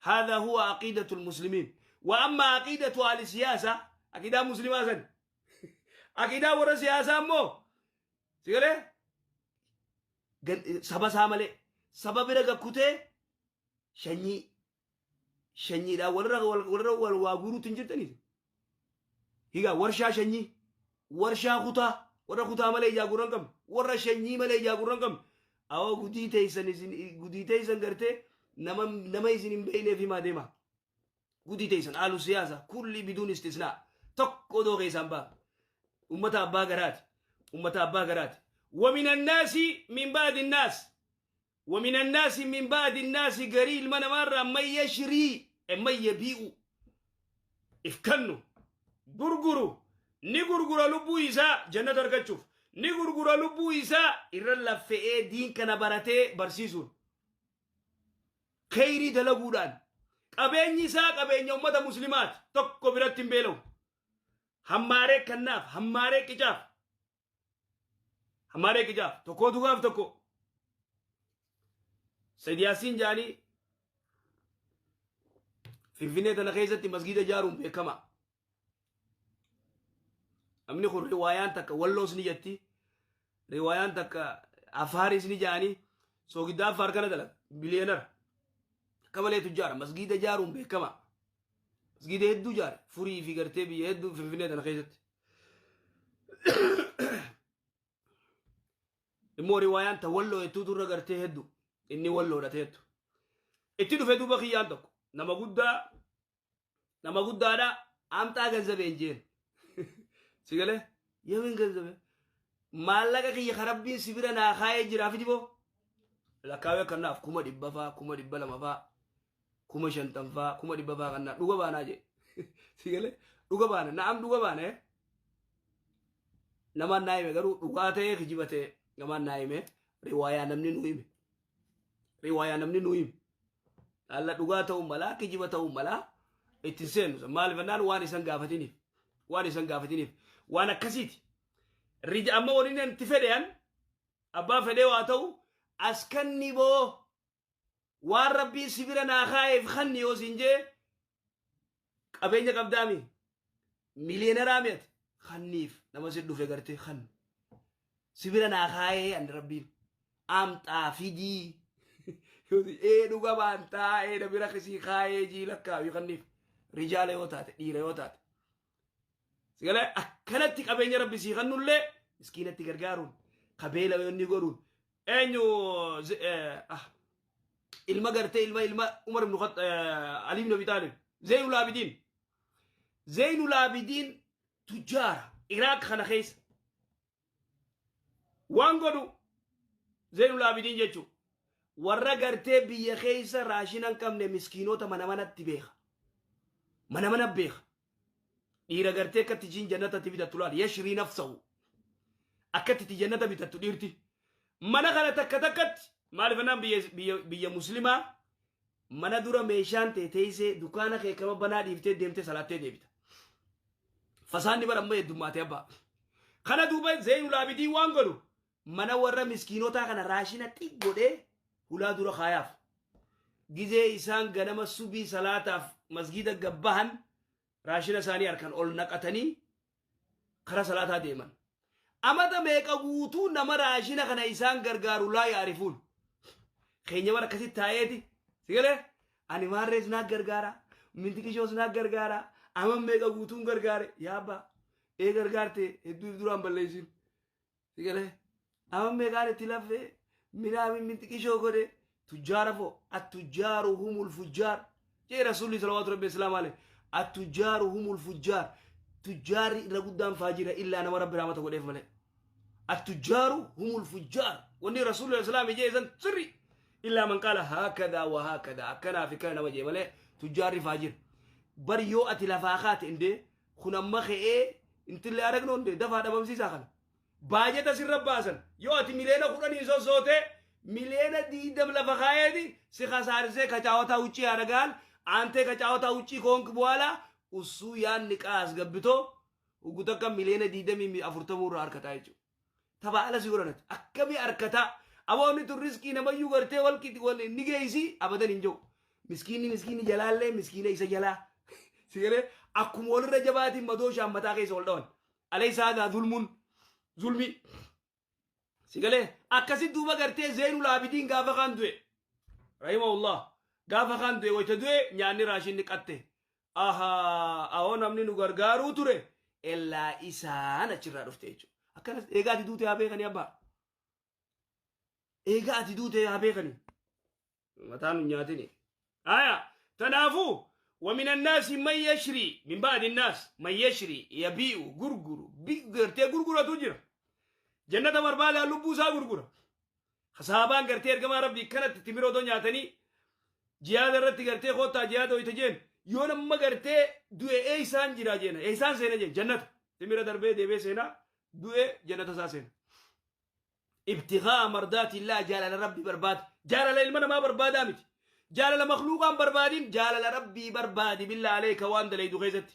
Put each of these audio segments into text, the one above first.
هذا هو عقيدة المسلمين. وأما عقيدة أهل السياسة، عقيدة مسلمة سن، عقيدة ورا سياسة مو سيقولي saba isaa malee saba bira gakkutee shanyii shanyiidhaan walirra walirra wal waa guuruutti hin jirtanii. Higaa warshaa shanyii, warshaa kutaa, warra kutaa malee ijaa gurra hin qabne, warra shanyii malee ijaa gurra hin qabne. Awoo gudii teessan, isin gudii teessan gartee nama isin hin beekneef himaa deema. Gudii teessan aalu siyaasa kulli biduun istisnaa tokko odoo keessaan ba'a. Ummata abbaa garaati. Ummata abbaa garaati. ومن الناس من بعد الناس، ومن الناس من بعد الناس garii ilma namaarraa من يشري من يبيع if kannu gurguru, ni gurgura lubbuu isaa jannata argachuuf, ni gurgura lubbuu isaa irra laffe'ee diin kana baratee barsiisuun kheyrii dalaguudhaan. Qabeenyi isaa qabeenya ummata muslimaati, tokko biratti hin beela'u. Hammaaree kannaaf, hammaaree qicaaf, hammaaree qicaaf tokkootu gaaf tokko Sayyid Yaasiin jaanii Finfinnee tana keessatti masgiida ijaaruun beekama. Namni kun riwaayaan takka Walloos ni jetti. Riwaayaan takka Afaaris ni jaanii soogiddaa Afaar kana dalaga. Biliyeenara. Akka malee tujjaara. Masgiida ijaaruun beekama. Masgiida hedduu ijaare. Furii fi gartee biyya hedduu Finfinnee tana keessatti. Immoo riwaayaan ta Walloo jettuutu irra gartee hedduu. Inni Walloodha teettu. Itti dhufe duuba kiyyaan tokko nama guddaa, nama guddaadha, amxaa ganzabeen jeen. Si galee yemin ganzabe maallaqa kiyya ka Rabbiin si bira naa kaayee jiraa fidi boo lakkaawee kanaaf 100,000 faa, 200,000 faa, 50,000 faa, 100,000 faa kannaa dhuga baanaa jee. Si galee dhuga baana na'am dhuga baana. Namaan naa hime garuu dhugaa ta'ee kijiba ta'ee namaan naa hime, riwaayaa namni nu hime, riwaayaa namni nu hime. Alla dhugaa ta'uu malaa, kijiba ta'uu malaa ittiin seenu. Maaliif jennaan waan isan gaafatiniif, waan isan gaafatiniif waan akkasiiti. Rija amma waliin itti fedhean abbaa fedhee waa ta'u as kanni boo waan Rabbiin si bira naa kaa'eef kanni yoo siin jee, qabeenya qabdaami, miliyeenaraa mi'ate kanniif nama si dhufe gartee kan si bira naa kaa'ee ani Rabbiin amxaa fidii ee dhuga baantaa ee na bira kisii kaa'ee jii lakkaawi kanniif, rijaala yoo taate, dhiira yoo taate. Sigalee akkanatti qabeenya Rabbi sii kannullee miskiinatti gargaaruun kabeela inni godhuun eenyu ilma gartee ilma Umar ibn Ali ibn Abi Talib, Zeynul Abidin. Zeynul Abidin tujjaara Iraaq kana keessa waan godhu Zeynul Abidin jechuun warra gartee biyya keessa raashina hin qabne, miskiinota mana manatti beeka, mana mana beeka. Dhiira gartee akkatti jiin jannatatti bitattu laal يشري نفسه akkatti itti jannata bitattu dhiirti mana kana takka takkatti. Maaliif jennaan biyya muslimaa mana dura meeshaan ta'e teessee dukaana kee kama banaa dhiiftee deemtee salaattee deebita. Fasaanni bara amma heddummaatee abbaa. Kana duuba Zeynul Abidii waan godhu mana warra miskiinotaa kana raashina xiq godhee hulaa dura kaayaaf. Gizee isaan ganama subii salaataaf masgiida gabbahan raashina isaanii harkan ol naqatanii kara salaataa deeman. Amata meeqa guutuu nama raashina kana isaan gargaaru لا يعرفون. Keenya bara akkasitti taa'eeti. Si galee? Ani maarrees naa gargaara. Minti kishoos naa gargaara. Ama meeqa guutuun gargaare. Yaa abbaa. Ee gargaarte hedduu duraan balleessin. Si galee? Ama meeqaan itti laffee minaamin minti kishoo godhe tujjaara foo التجار هم الفجار jee Rasuulli صلوات ربي وسلامه عليه. التجار هم الفجار, tujjaarri irra guddaan faajira illaa nama Rabbi rahmata godheef malee. التجار هم الفجار wanni Rasuulli islaam jee isan sirri إلا من قال هكذا وهكذا akkanaa fi kana nama jee malee tujjaarri faajira. Bar yoo ati lafaa kaate indee kun amma ka'ee intillee aragno indee dafaa dhabamsiisaa kana. Baajeta sirra baasan yoo ati 10 miliyoona sossootee 20 miliyoona lafa kaayeeti si kasaarisee ከጨዋታ ውጪ ያደርጋል። አንተ ከጨዋታ ውጪ ከሆንክ በኋላ እሱ ያን ዕቃ አስገብቶ ugu takka 24 miliyoona irraa harkataa jechuudha. Tapha ala si godhanati akkamii harkataa aboonni tun riskii namayyuu gartee walqixi wal ni geessi abadan hin jiru. Miskiinni miskiinni jalaallee miskiina isa jalaa. Si galee akkuma walirra jabaatiin madooshaan mataa keessa wal dhawan. Alaysa haadhaa zulmuun zulmii. Si galee akkasi duuba gartee Zeenul Aabidiin gaafa kaan du'e. Rahimahullah. Gaafa kaan du'e wayita du'e nyaanni raashinni qatte. Ahaa ahoo namni nu gargaaruu ture ellaa isaan achirraa dhufte jechuudha. Akkanas eegaa ati duute haa beekanii abbaa. Eegaa ati duute haa beekanii. Mataa nu nyaatini. Aya tanaafuu ومن الناس من يشري من بعد الناس من يشري يبيع gurguru gartee gurguratu jira. Jannata barbaada lubbuu isaa gurgura. Sahaabaan gartee ergamaa rabbii kanatti timiroo otoo nyaatanii jihaada irratti gartee koottaa jihaada hoyta jeen yoo nama gartee du'e eeysaan jira jeena eeysaan seena jeen jannata timira darbee deebee seenaa du'e jannata isaa seena. Ibtigaa mardaatillaa jaalala rabbii barbaada. Jaalala ilma namaa barbaadaa miti. Jaalala makluuqaan barbaadin jaalala rabbii barbaadi billaa aleeka waan dalaydu keessatti.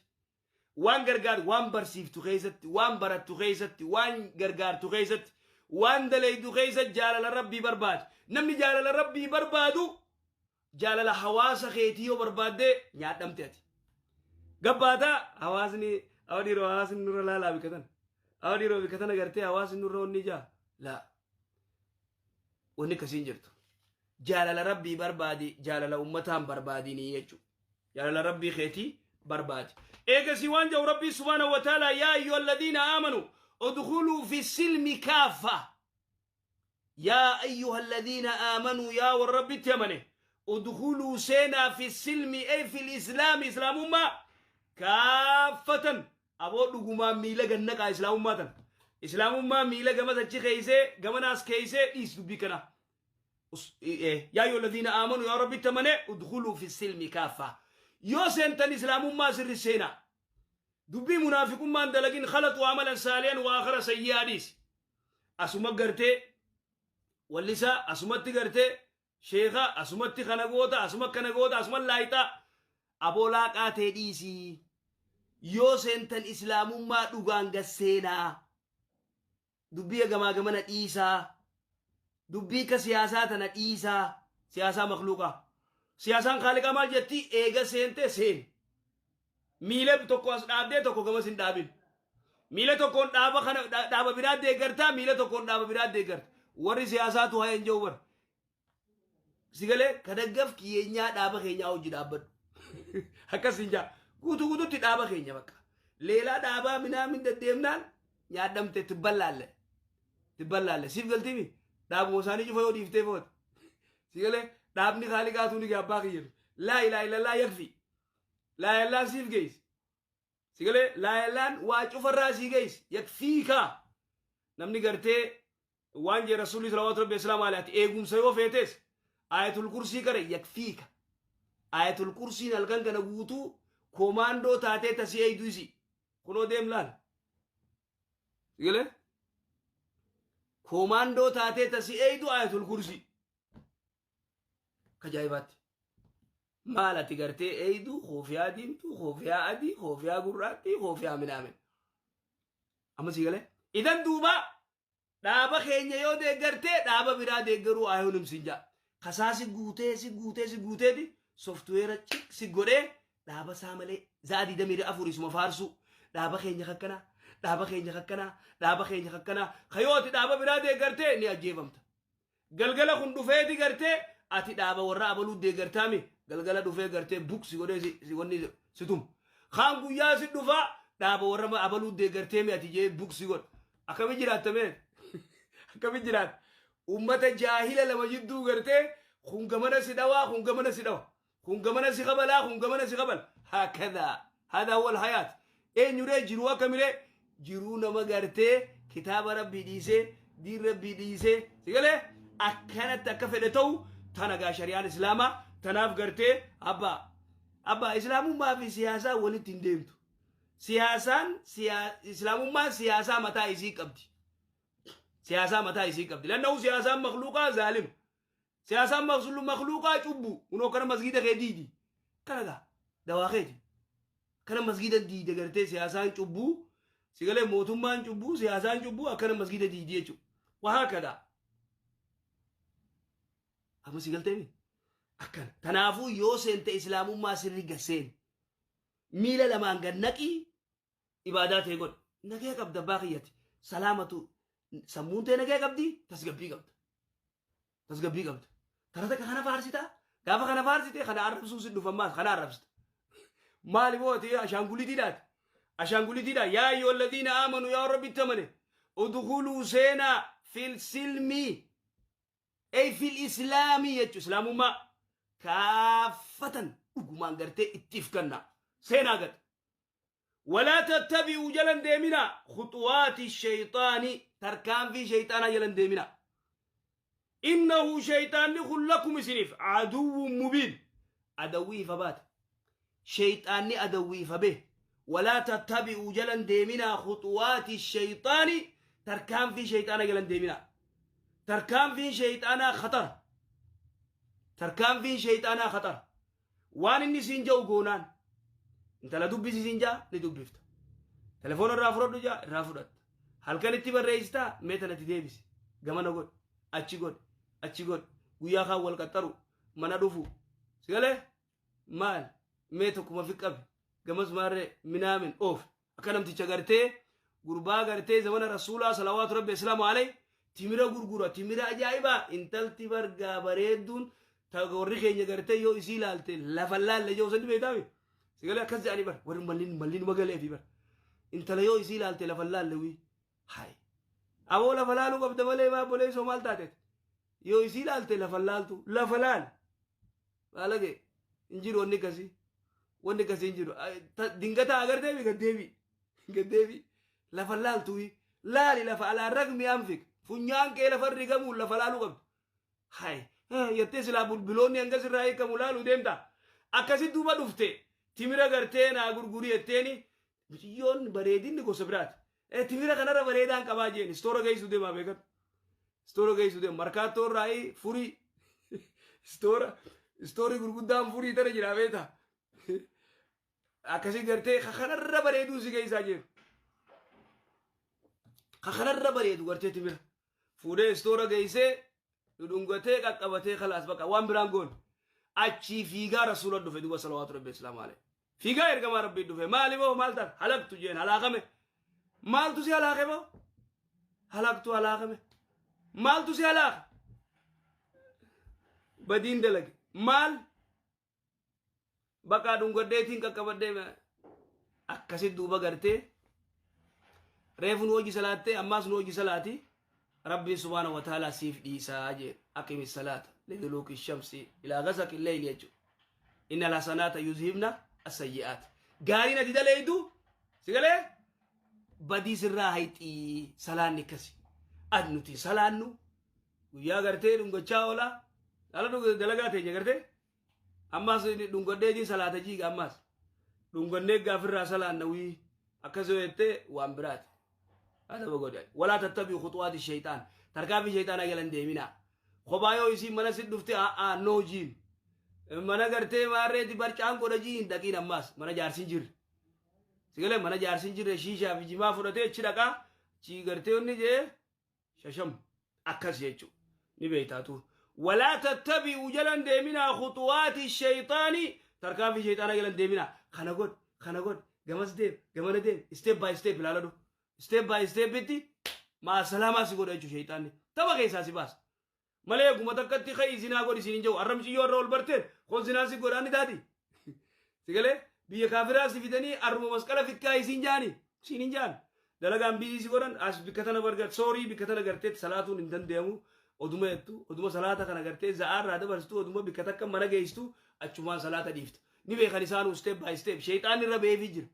Waan gargaar waan barsiiftu keessatti waan barattu keessatti waan gargaartu keessatti waan dalaydu keessatti jaalala rabbii barbaadi. Namni jaalala rabbii barbaadu jaalala hawaasa keetii yoo barbaadde nyaadhamte ati. Gabbaataa hawaasni awa dhiiroo hawaasni nurra laalaa bikatan. Awa dhiiroo bikatan agartee hawaasni nurra onni jaa. Laa. Wanni akkasiin jirtu. Jaalala rabbii barbaadi jaalala ummataan barbaadinii jechuudha. Jaalala rabbii keetii barbaadi. Eegasii waan jedhu rabbii subhaanahu wa ta'ala yaa ayyuha alladhiina aamanu udkhuluu fi silmi kaaffa. Yaa ayyuha alladhiina aamanuu yaa warra rabbitti amane udkhuluu seenaa fi silmi ay fi islaami islaamummaa kaaffatan aboo dhugumaan miila gannaqaa islaamummaa tan. Islaamummaa miila gamas achi keeysee gamanaas keeysee dhiis dubbii kana. Yaa ayyuha alladhiina aamanuu yaa rabbitti amane udkhuluu fi silmi kaaffa. Yoo seentan islaamummaa sirri seenaa. Dubbii munaafiqummaan dalagin khalatu amalan saalihan waa akhara sayyi'aa dhiisi. Asuma gartee wallisaa asumatti gartee sheeka asumatti kana goota asuma kana goota asuma laayixaa aboo laaqaa ta'e dhiisii. Yoo seentan islaamummaa dhugaan gasseenaa. Dubbii gamaa gamana dhiisaa. Dubbii ka siyaasaa tana dhiisaa. Siyaasaa makluuqaa. Siyaasaan kaaliqaa maal jetti eega seente seen. Miila tokko as dhaabdee tokko gamas hin dhaabin. Miila tokkoon dhaaba kana dhaaba biraa deeggartaa miila tokkoon dhaaba biraa deeggarta. Warri siyaasaatu haa hin jiru bara. Sigalee ka daggaf kiyeenyaa dhaaba keenyaa hojii dhaabbadhu. Akkas hin jaa. Guutuu guutuutti dhaaba keenya bakka. Leelaa dhaabaa minaamin deddeemnaan nyaadhamte tibballaalle. Tibballaalle. Siif galtiimi? Dhaabuma isaanii cufa yoo dhiiftee footi. Sigalee dhaabni kaaliqaatu ni abbaa kiyya. Laa ilaaha illallah yakfi. Laa ilaaha siif geessi. Sigalee laa ilaahaan waa cufarraa sii geessi. Yakfiikaa. Namni gartee waan jee rasuulli salawaatu rabbi islaam ati eegumsa yoo feetes ayatul kursii kare yakfiika. Ayatul kursiin halkan kana guutuu komaandoo taatee tasii eeydu isi. Kunoo deem laal. Sigalee komaandoo taatee tasii eeydu ayatul kursii. Ajaa'ibaatti. Maal ati gartee eeydu koofiyaa diimtuu, koofiyaa adii, koofiyaa gurraattii, koofiyaa minaamin. Amma si galee? Idan duuba dhaaba keenya yoo deeggartee dhaaba biraa deeggaruu ayoon himsin jaa. Kasaa si guutee si guutee si guuteeti softweera cik si godhee dhaaba isaa malee za'a 24 isuma faarsuu dhaaba keenya kakkanaa dhaaba keenya kakkanaa dhaaba keenya kakkanaa kayoo ati dhaaba biraa deeggartee ni ajjeefamta. Galgala kun dhufeeti gartee ati dhaaba warra abaluu deeggartaami galgala dhufee gartee buk si godhee si wanni si tuma. Kaan guyyaa si dhufaa dhaaba warra abaluu deeggarteemi ati jee buk si godha. Akkami jiraattamee? Akkami jiraatta? Ummata jaahila lama jidduu gartee kun gamana si dhawaa kun gamana si dhawa. Kun gamana si kabalaa kun gamana si kabala. Hakadhaa. Haadha wal hayaat. Eenyuree jiruu akkamiree? Jiruu nama gartee kitaaba rabbii dhiisee diin rabbii dhiisee si galee akkanatti akka fedhe ta'u tana gaa shari'aan islaamaa tanaaf gartee abbaa abbaa islaamummaa fi siyaasaa walitti hin deemtu. Siyaasaan islaamummaan siyaasaa mataa isii qabdi. Siyaasaa mataa isii qabdi. Lannahu siyaasaan makluuqaa zaalima. Siyaasaan makluuqaa cubbu. Kunoo kana masgiida kee diidi. Kana gaa dawaa keeti. Kana masgiida diide gartee siyaasaan cubbuu. Si galee mootummaan cubbuu siyaasaan cubbuu akkana masgiida diidi jechuudha. Waa hakadha. Amma si galteemi? Akkana. Tanaafuu yoo seente islaamummaa sirri gaseen miila lamaan gad naqii ibaadaa ta'e godhe. Nagaya qabda abbaa kiyyati. Salaamatu sammuun ta'e nagaya qabdi, tasgabbii qabda. Tasgabbii qabda. Tara takka kana faarsitaa, gaafa kana faarsite kana arrabsuu si dhufa maal kana arrabsita. Maali boo ati ashaangulitiidhaati. Ashaangulitiidha. Yaa ayyuhal ladiina aamanu, yaa warra bittamane, udkhuluu, seenaa, fil silmii, ey fil islaamii jechu, islaamummaa kaaffatan dhugumaan gartee ittiif kanna seenaa gad. Walaa tattabi'uu, jalan deemina, khuxuwaati shayxaani, tarkaanfii shayxaanaa jalan deemina. Innahu, shayxaanni kun, lakum, isiniif, aduwwun mubiin, adawwii ifa baate. Shayxaanni adawwii ifa bee. Walaa tattabi'uu, jalan deemina, khuxuwaati shayxaani, tarkaanfii shayxaanaa jalan deemina. Tarkaanfiin shayxaanaa khatar. Tarkaanfiin shayxaanaa khatar. Waan inni siin ja'u goonaan, intala dubbisi siin ja'a, ni dubbifta. Telefoona irraa fudhadhu ja'a, irraa fudhatta. Halkan itti barreessitaa, mee tanatti deebisi. Gamana godhi, achi godhi, achi godhi. Guyyaa kaan wal qaxxaru, mana dhufu. Sigalee maal mee tokkuma fi qabi. Gamas maarree minaamin oof. Akka namticha gartee gurbaa gartee zamana rasuulaa salawaatu rabbi islaamu alayhi timira gurgura, timira ajaa'ibaa. Intalti bargaa bareedduun ta warri keenya gartee yoo isii ilaalte lafa laalle joo san beektaami. Sigalee akkas jedhanii bar warri malliin malliin magaleefi bar intala yoo isii ilaalte lafa laalle wii hay aboo lafa laaluu qabda malee maa boleessoo maal taateet yoo isii ilaalte lafa laaltu lafa laal maalage hin jiru, wanni akkasii, wanni akkasii hin jiru. Dingata agartee mi gaddeebi gaddeebi lafa laaltu laali lafa alaa ragmi anfik funyaan kee lafa rigamuun lafa laaluu qabdu. Hay jettee silaa bulbuloonni hangas irraa hiikamu laaluu deemta. Akkasi duuba dhufte timira gartee naa gurgurii jetteeni, mucayyoon bareedinni gosa biraati. Timira kanarra bareedaan qabaa jeen istoora geessuu deemaa beekatu. Istoora geessuu deema markaattoo irraa furii istoora istoorii gurguddaan furii tana jira beektaa. Akkasii gartee kanarra bareeduu si geessaa jeen. Kanarra bareedu gartee timira. Fuudhee istoora geessee dhudhungatee qaqqabatee kalaas baqa waan biraan goone. Achii fiigaa rasuula dhufe duuba salawaatu rabbi islaamu alayhi. Fiigaa ergamaa rabbii dhufe, maali boo maal taate? Halaktu jeen, halaakame. Maaltu si halaake boo? Halaktu, halaakame. Maaltu si halaake? Badiin dalage. Maal? Baqaa dhungadheetiin qaqqabadhee akkasit duuba gartee reefu nu hojii salaattee ammaas nu hojii salaati, rabbiin subhaana wa ta'ala siif dhiisaa jeen. Aqimi salaata liduluuki shamsi ilaa gasaqi leyli jechuudha. Inna alhasanaata yuzhibna asayyi'aat. Gaariin ati daleeydu si galee badii sirraa hayxii salaanni akkasi. Ati nuti salaannu guyyaa gartee dhungachaa oola. Ala dalagaa teenya gartee ammas dhungadheetiin salaata jiiga, ammas dhungannee gaafirraa salaanna wii akkas yoo jettee waan biraati. Adaba godhe. Walaa tattabi'u khuxuwaati shayxaan. Tarkaanfii shayxaanaa jalan deeminaa. Kophaa yoo isiin mana si dhufte a'aa noo jiin. Mana gartee maarreeti barcaan godha jiin dhaqiin, ammaas mana jaarsin jirre. Sigalee mana jaarsin jirre shiishaa fi jimaa fudhatee achi dhaqaa achi gartee inni jee shasham akkas jechuudha. Ni beektaatu. Walaa tattabi'u, jalan deeminaa, khuxuwaati shayxaani, tarkaanfii shayxaanaa jalan deeminaa. Kana godh, kana godh, gamas deem, gamana deem, step by step ilaaladhu. Step by step itti maa salaamaa si godha jechuudha shayxaanni. Tapha keessaa si baasa. Malee eeguma takkatti ka'ii zinaa godhi siin hin jiru. Arra muciyyoo irra ol barteen kon zinaa si godhaa ni taati. Si galee biyya kaafiraa si fidanii arruma masqala fikkaa isiin jaani siin hin jaan. Dalagaan biyyi si godhan as bikka tana bargat soorii bikka tana gartee salaatuun hin danda'amu. Oduma jettu oduma salaata kana gartee za'aarraa dabarsitu, oduma bikka takka mana geessitu achumaan salaata dhiifta. Ni beekan isaanuu step by step sheexaanni irra beefii jira.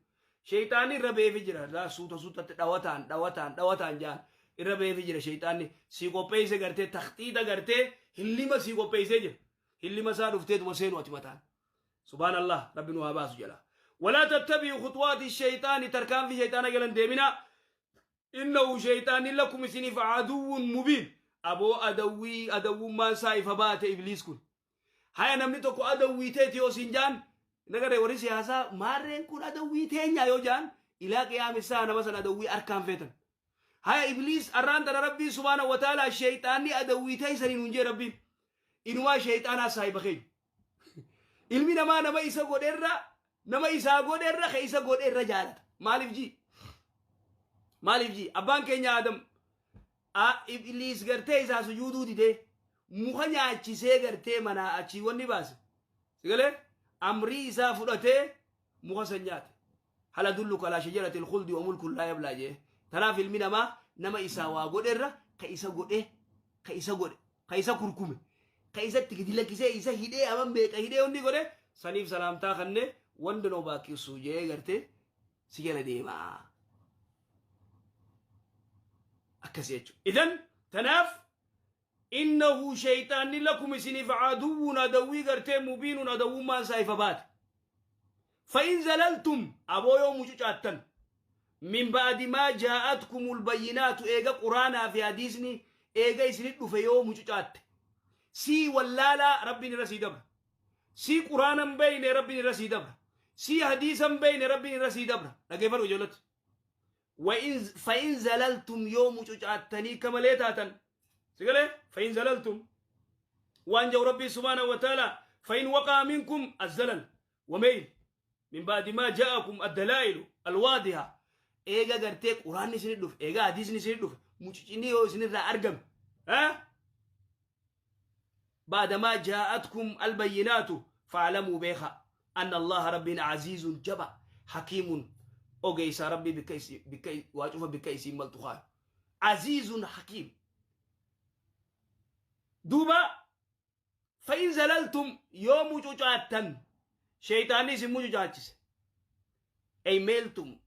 Sheexaanni irra beefi jira. Laa suuta suutatti dhawataan dhawataan dhawataan jaan irra beefi jira sheexaanni. Si qopheesse gartee takhxiixa gartee hillima si qopheessee jira. Hillima isaa dhufteetuma seenu ati mataan. Subhaanallah, rabbi nu haa baasu jala. Walaa tattabi'u khuxuwaati sheexaani, tarkaanfii sheexaana jalan deeminaa. Innahu, sheexaanni, lakum, isiniif, aduwwun mubiin. Aboo adawwii adawwummaan isaa ifa baate ibliis kun. Haya, namni tokko adawwii teeti yoo siin jaan nagaree warri siyaasaa maarreen kun adawwii teenyaa yoo jaan ilaa qiyaamisaa nama san adawwii harkaan feetan. Haya, ibliis arraan tana rabbiin subhaana wa ta'ala sheexaanni adawwii teessanii nuun jee rabbiin. Inumaa sheexaanaa saahiba keenya. Ilmi namaa nama isa godherra, nama isaa godherra ka isa godherra jaalata. Maaliif jii? Maaliif jii? Abbaan keenya Adam Ibliis gartee isaa sujuuduu didee muka nyaachisee gartee manaa achii wanni baase. Sigalee amrii isaa fudhatee muka san nyaate. Hal adulluka alaa shajaratil khuldi wa mulkun laa yablaa jee. Tanaaf ilmi namaa nama isaa waa godherra ka isa godhe, ka isa godhe, ka isa kurkume, ka isatti gadi lakkisee isa hidhee aman meeqa hidhee hundi godhe saniif salaamtaa kanne wanda noo baaqqisu jee gartee si jala deemaa. Akkasii jechuudha. Idan tanaaf innahu shayxaanni lakum isiniif aduwwun adawwii gartee mubiinun adawwummaan isaa ifa baate. Fa'in zalaltum aboo yoo mucucaattan min ba'di maa jaa'atkumul bayyinaatu eega quraanaa fi hadiisni eega isinit dhufe yoo mucucaatte sii wallaalaa rabbiin irra sii dabra. Sii quraana hin beeyne rabbiin irra sii dabra. Sii hadiisa hin beeyne rabbiin irra sii dabra. Dhageeffadhu ijoollatti. Fa'in zalaltum yoo mucucaattanii akka malee taatan. Si galee? Fa'in zalaltum. Waan jedhu rabbiin subhaanahu wa ta'ala fa'in waqaa minkum azzalal wameyl min ba'di maa ja'akum addalaa'ilu alwaadiha eega gartee quraanni isinit dhufe eega hadiisni isinit dhufe mucucinni yoo isinirraa argame. بعدما جاءتكم البينات فاعلموا بيخا أن الله ربنا عزيز جبا حكيم أوجيس ربي بكيس بكي واجوف بكيس ملتخا عزيز حكيم دوبا فإن زللتم يوم جوجاتن شيطاني سمو جوجاتس أي ميلتم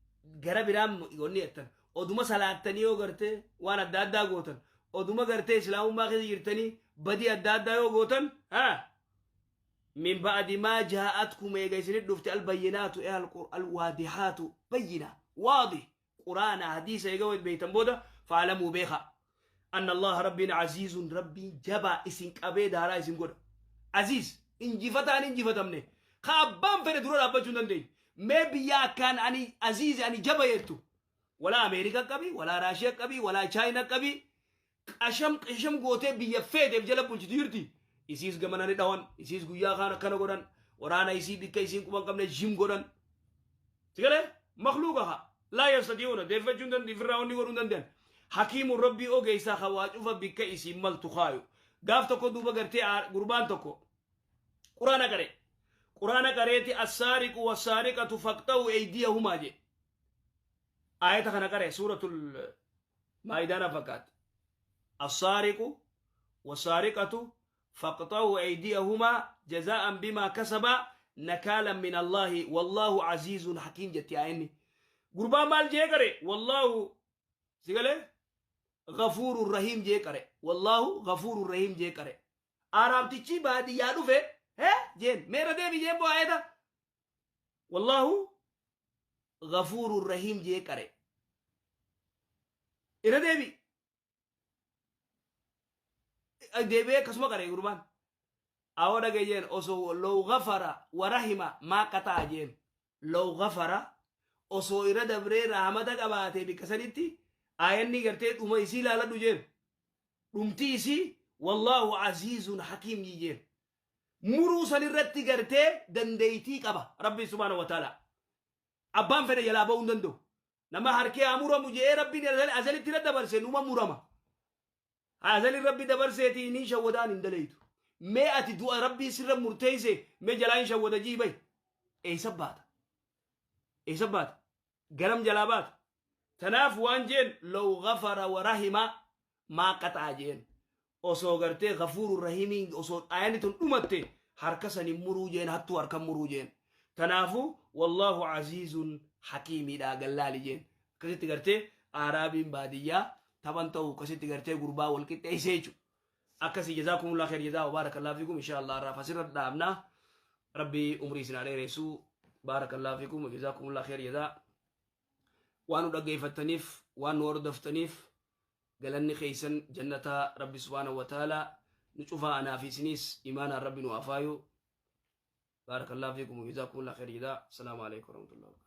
gara biraan yoonni jettan oduma salaattanii yoo gartee waan adda addaa gootan oduma gartee islaamummaa keessa jirtanii badii adda addaa yoo gootan haa min ba'di maa jaa'atkum eega isinit dhufte albayyinaatu ee alwaadihaatu bayyina waadi quraana hadiisa eega beeytan booda faalamuu beeka anna allaha rabbiin aziizun rabbiin jabaa isin qabee daaraa isin godha aziiz injifataan injifatamne ka abbaan fedhe dura dhaabbachuu hin dandeenye mee biyya akkaan ani aziizi ani jaba jettu walaa Ameerika qabi walaa Raashiyaa qabi walaa Chaayinaa qabi qasham qasham gootee biyya feeteef jala bulchitu jirti isiis gamana ni dhawan isiis guyyaa kaan akkana godhan waraana isii bikka isiin quban qabne jim godhan sigalee makluuqa haa laa yastati'uuna deeffachuu hin danda'an ifirraa wanni godhuu hin danda'an hakiimuun rabbii ogeessaa ka waa cufa bikka isiin maltu kaayu gaaf tokko duuba gartee gurbaan tokko quraana qare quraana qareeti assaariqu wassaariqatu faqxa'u eydiyahumaa jedhe aayata kana qare suuratul maa'idaana fakkaatti assaariqu wassaariqatu faqxa'u eydiyahumaa jazaa'an bimaa kasabaa nakaalan min allaahi wallaahu aziizun hakiim jetti aayanni gurbaan maal jee qare wallaahu sigalee ghafuurun rahiim jee qare wallaahu ghafuurun rahiim jee qare Araabtichi baadiyyaa dhufe he jeen meera deebi jeen boo ayata wallaahu ghafuurun rahiim jee qare irra deebi deebi'ee akkasuma qare gurbaan awoo dhagee jeen osoo low ghafara wa rahima maa qaxaa jeen low ghafara osoo irra dabree rahmata qabaatee bikka sanitti aayanni gartee dhuma isii ilaaladhu jeen dhumti isii wallaahu aziizun hakiim jeen muruu san irratti gartee dandeeytii qaba rabbiin subhaanahu wa ta'ala abbaan fedhe jalaa ba'uu hin danda'u nama harkee haa muramu je'ee rabbiin azalitti irra dabarse numa murama azalin rabbi dabarseetii ni shawwadaan hin dalaytu mee ati du'a rabbii sirra murteeyse mee jalaa hin shawwada jii bay eeysa baata eeysa baata garam jalaa baata tanaaf waan jeen law ghafara wa rahima maa qaxaa jeen osoo gartee ghafuuru rahiimiin osoo aayanni tun dhumatte harka sani muruu jeen hattuu harka muruu jeen tanaafu wallaahu aziizun hakiimiidha gallaali jeen akkasitti gartee aaraabiin baadiyyaa taphan ta'u akkasitti gartee gurbaa wal qixxeessee jechuudha. Akkasii jazaakumullah khair jazaa wa baarakallahu fiikum insha Allah irraa fasirra dhaabna rabbi umrii isin haa dheeressu baarakallahu fiikum jazaakumullah khair jazaa waan nu dhaggeeffattaniif waan nu hordoftaniif galanni keessan jannataa rabbi subhaanahu wa ta'ala nu cufaa anaa fi isiniis imaanaan rabbi nu afaayu baarakallahu fiikum jazaakumullah khair jazaa assalaamu alaikum warahmatullahi wabarakatuh.